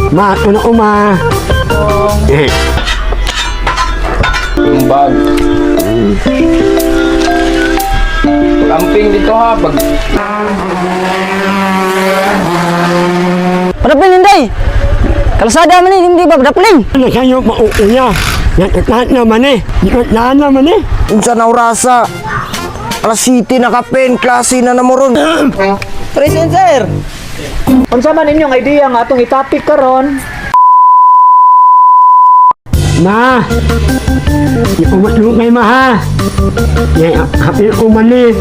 Ma, ako na uma. Eh, Yung bag. Pag-amping dito ha, pag Padapling hindi. Kalsada man eh, hindi ba padapling? ano sa'yo mauuya? Lahat naman eh. Lahat naman eh. Unsa na orasa? Alas 7 na kapen, klase na namoron. Present, sir. Unsa man inyong idea nga atong itapik karon? Ma! Di ko matlukay ma ha. Eh, happy uman eh.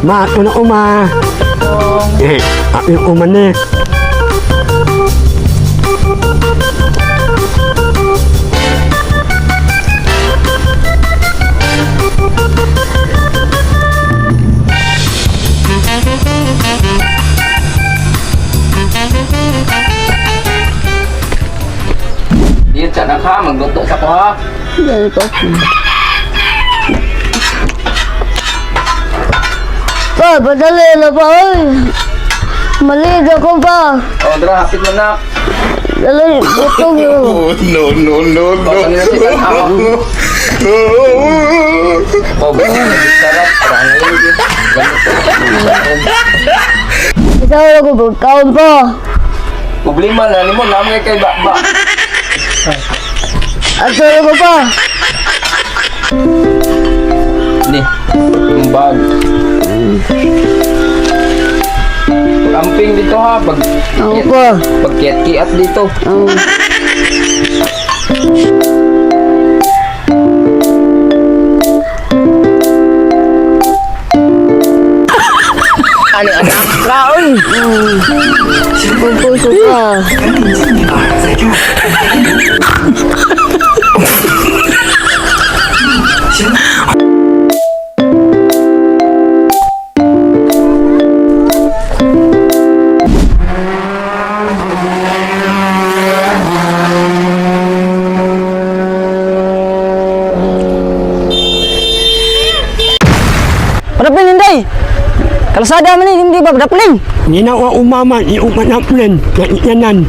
Ma, ako na uma. Eh, happy uman eh. Diyan sa anak ha, magluto sa ko ha. Pa, padali na pa, oy. Maliit ako pa. O, dra, hapit na nak. Dali, butong yun. No, no, no, no. O, kanina si Tan O, sarap. Parang ngayon. Ganito. Ikaw na ko pagkaon pa. Problema na nimo, namin kay ba. Ato na ko pa. Ni, yung bag. Pag-amping dito ha, pag Ako pa. pag kiat-kiat dito. Oo. Ani anak ka oy. Pagpuso pa. Padapling hindi. Kalsada man eh, hindi ba padapling? Hindi na ako umama, di ko manaplan. Yanan.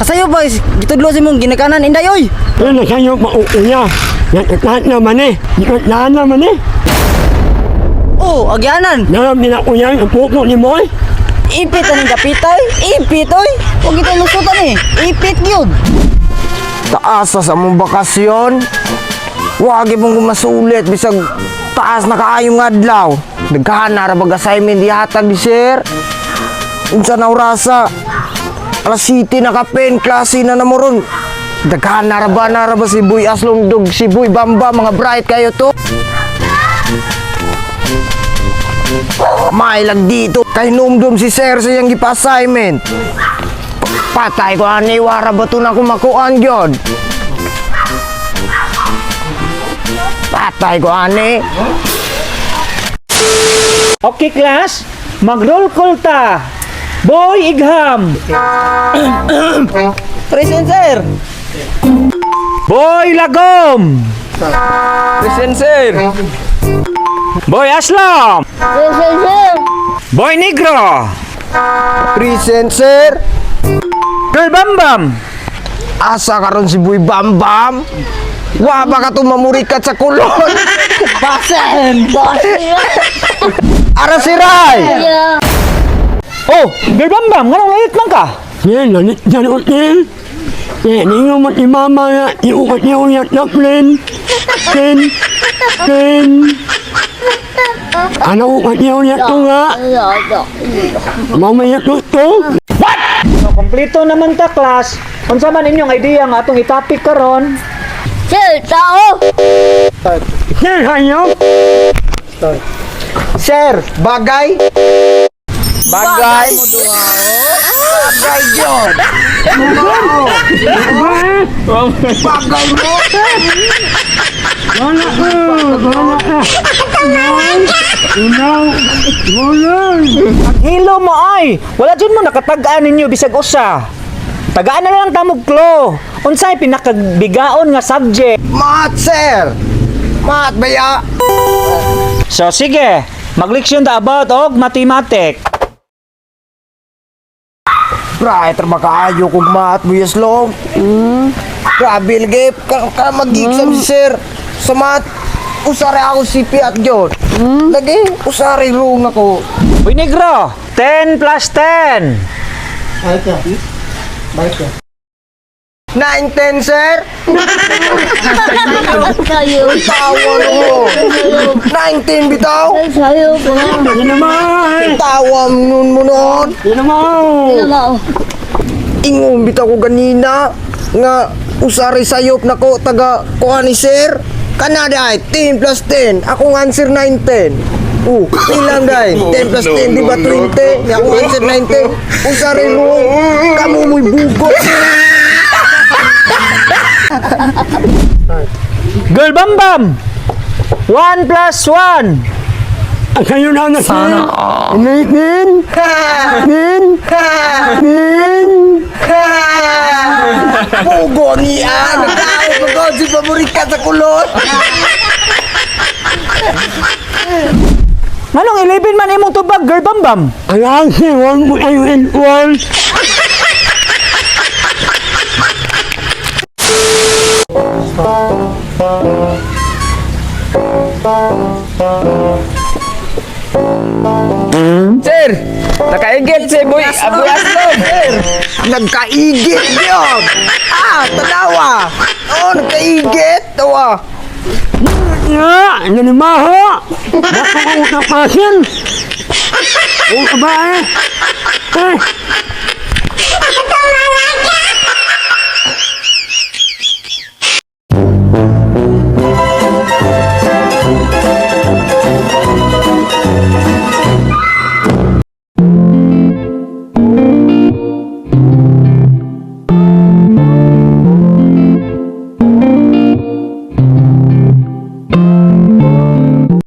Kasayo ba gitudlo sa imong ginikanan inday oy. Ano sa'yo mauuya? Lahat naman eh. Lahat naman eh. Oh, agyanan. Naram nila ko yan, ang puko ni Moy. Ipit aning dapitay, ipit oy. Huwag ito lusutan eh. Ipit gyud. Taas sa mong bakasyon. Wagi mong gumasulit bisag taas na kaayong adlaw. Daghan na ra bag assignment ihatag ni sir. Unsa na orasa? Alas 7 na kapen, klase na namoron. Daghan na ra ba si Boy Aslong dog si Boy Bamba mga bright kayo to. May lang dito kay numdum si sir sa iyang gipa-assignment. Patay ko ani wara ba to na kumakuan gyud. Patay ko ani. Okay class, mag-roll call ta. Boy Igham, Present, sir. Boy Lagom, Present sir. Boy Aslam, Present, sir. Boy Negro, Present sir. Girl Bambam, Asa karon si Boy Bambam? Wa ba ka to mamurikat sa kulon? Basen. Ara si Ray. Yeah. Oh, Girl Bambam, nganong lalit man ka? Yan, nalit na utin. Eh, ninyo mo ni mama nga, di ko niyo yan naplin. Pin, pin. Ano ko niyo yan to nga? Mamaya to to. So, kompleto naman ta class. Unsa man inyong idea nga atong itapik karon? Sir, tao. Sir, hayop. Sir, bagay. Bagay. Bagay gyud. Bagay mo. Wala ko, wala ka. Inaw, wala. Hilo mo ay. Wala jud mo nakatag-an ninyo bisag usa. Tagaan na lang tamog klo. Unsay pinakabigaon nga subject? Math, sir. Math ba ya? So sige, magleksyon ta about og mathematic. Brighter makaayo kung math mo yaslong. Grabe lagi. Ka, ka mag-exam si sir. Sa math, usari ako si Piat John. Lagi, usari room ako. Uy negro, 10 plus 10. 9, 10, sir. Kayo. Tawa mo. 19 bitaw. Sayo pa. Yan naman! Tawa nun mo noon. Yan naman! Ano? Ingon bitaw ko ganina nga usari sayop nako taga kuha ni sir. Kanada ay 10 plus 10. Akong answer 9 10. Ilang day? 10 plus 10 di ba 20? Ni akong answer 9 10. Usari mo. Kamu mo'y bugo. Girl Bam Bam. 1 plus 1. Ang kayo na na sir! 19! 19! 19! Bugo niya. Nagkaon ko ko si paborita sa kulot. Nganong 11 man imong tubag, Girl Bam Bam? Ang answer, 1 1 1 Sir! Nakaigit si Boy Aboy Aslong! Sir! Nagkaigit yun. Ah, tanawa. Oh, nagkaigit. Tawa. Ya, nanimaho! Baka kong utapasin! O ba eh? Eh!